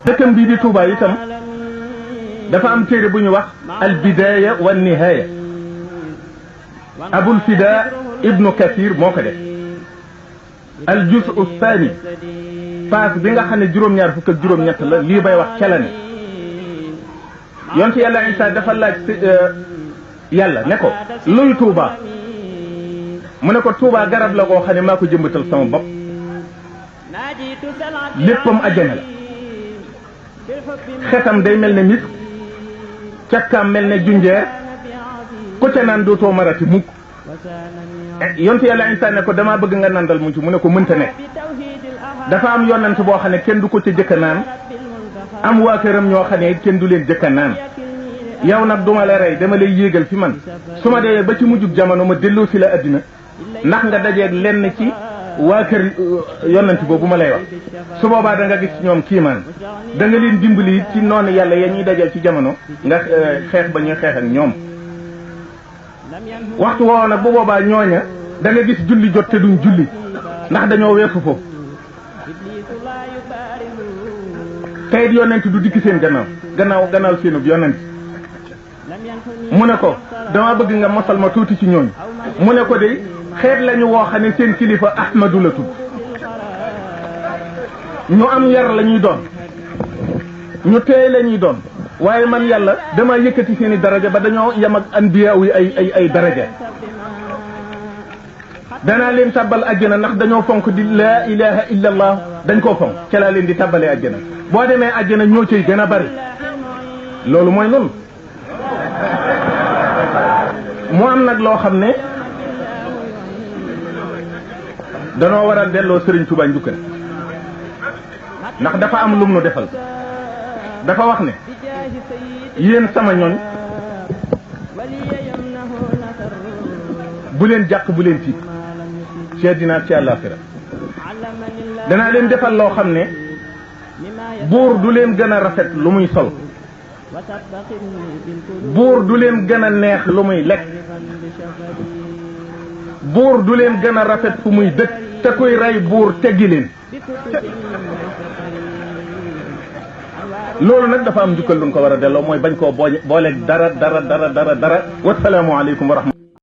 dëkkam bii di Touba itam dafa am téere bu ñu wax al bidaya wa nihaya abul fida ibnu kathir moo ko def al juzu thani paas bi nga xam ne juróom-ñaar fukk ak juróom-ñett la lii bay wax cela ne yonte yàlla Isa dafa laaj yàlla ne ko luy Touba mu ne ko Touba garab la koo xam ne maa ko jëmbatal sama bopp léppam àjjana la xetam day mel ne mis càkkaam mel ne junjeer ku ca naan dootoo marati mukk yonte yàlla Isa ne ko damaa bëgg nga nandal mu ci mu ne ko mënta nekk dafa am yonent boo xam ne kenn du ko ca jëkka naan am waa këram ñoo xam ne kenn du leen jëkka naan yow nag duma la rey dama lay yéegal fi man su ma dee ba ci mujjug jamono ma delloo fi la addina ndax nga dajeeg lenn ci waa kër yonent boobu ma lay wax su boobaa da nga gis ñoom kiimaan da nga leen dimbali ci noonu yàlla ya ñuy dajal ci jamono nga xeex ba ñuy xeex ak ñoom waxtu woowu nag bu boobaa ñooña da nga gis julli jot te duñ julli ndax dañoo weesu foofu teyit yonent du dikk seen gannaaw seenub yonent mu ne ko dama bëgg nga mosal ma tuuti ci ñooñu mu ne ko de xeet lañu woo xam ne seen kilifa ahmadu la tudd ñu am yar la ñuy doon ñu teey la ñuy doon waaye man yàlla dama yëkkati seen i daraja ba dañoo yem ak anbiya yi ay daraja danaa leen tàbbal àjjana ndax dañoo fonk di laa ilaha illa allah dañ koo fonk ca laa leen di tàbbalee àjjana boo demee àjjana ñoo cay gën a bari loolu mooy loolu mu am nag loo xam ne danoo war a delloo Sëriñ Tuubaa njukkal ndax dafa am lum nu defal dafa wax ne yéen sama ñooñ bu leen jàq bu leen tiit ci àddina ci àllaaxira danaa leen defal loo xam ne buur du leen gën a rafet lu muy sol buur du leen gën a neex lu muy lekk buur du leen gën a rafet fu muy dëkk te kuy rey buur teggi leen loolu nag dafa am njukkal luñ ko war a delloo mooy bañ koo booleeg dara wasalaamu aleykum wa rahmatulah